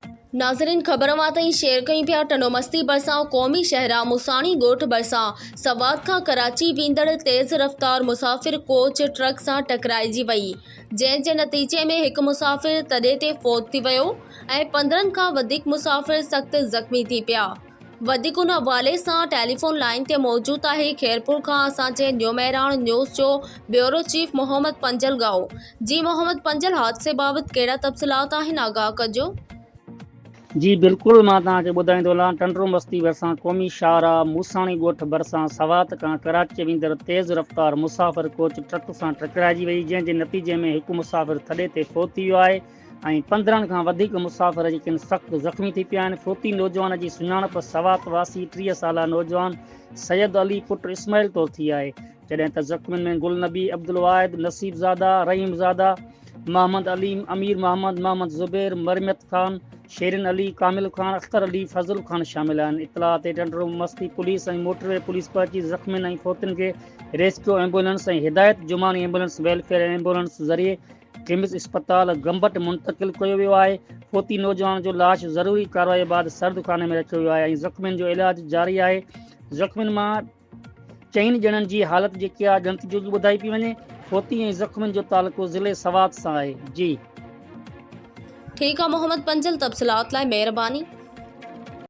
ناظرين خبر اوهان تائين شيئر ڪيون پيا ٽنڊو مستي ڀرسان قومي شاهراهه موساڻي ڳوٺ ڀرسان سوات کان ڪراچي ويندڙ تيز رفتار مسافر ڪوچ ٽرڪ سان ٽڪرائجي وئي جنهن جي نتيجي ۾ هڪ مسافر تڏي تي فوت ٿي ويو ۽ 15 کان وڌيڪ مسافر سخت زخمي ٿي پيا وڌيڪ ان حوالي سان ٽيليفون لائين تي موجود آهي خيرپور کان اسان جي نيو مهراڻ نيوز جو بيورو چيف محمد پنجل ڳاهو جي محمد پنجل حادثي بابت ڪهڙا تفصيلات آهن آگاهه ڪجو. جي بلڪل مان توهان کي ٻڌائيندو هلان ٽنڊو مستي ڀرسان قومي شاهراهه موساڻي ڳوٺ ڀرسان سوات کان ڪراچي ويندڙ تيز رفتار مسافر ڪوچ ٽرڪ سان ٽڪرائجي وئي جنهن جي نتيجي ۾ هڪ مسافر ٿڏي تي فوت ٿي ويو آهي ۽ 15 کان وڌيڪ مسافر جيڪي سخت زخمي ٿي پيا آهن. فوتي نوجوان جي سڃاڻپ سوات واسي 30 سالا نوجوان سيد علي پٽ اسماعيل طور ٿي آهي، جڏهن ته زخمين ۾ گل نبي، عبدالواحد، نصيب زاده، رحيم زاده، محمد عليم، امير محمد، محمد زبير، مرميت خان، شيرين علي، ڪامل خان، اختر علي، فضل خان شامل آهن. اطلاع تي Tando Masti police ۽ motorway police پهچي زخمين ۽ فوتين کي rescue ambulance ۽ Hidayat Jamani ambulance welfare ambulance ذريعي ڪمز اسپتال گمبٽ منتقل ڪيو ويو آهي، فوتي نوجوان جو لاش ضروري ڪارروائي بعد سرد خاني ۾ رکيو ويو آهي ۽ زخمين جو علاج جاري آهي، زخمين مان چئن ڄڻن جي حالت جيڪي آهي ڳڻتي جوڳي ٻڌائي پئي وڃي، فوتي ۽ زخمين جو تعلقو ضلعي سوات سان آهي. جي. ٺيڪ آ محمد پنجل تفصيلات لاء مهرباني.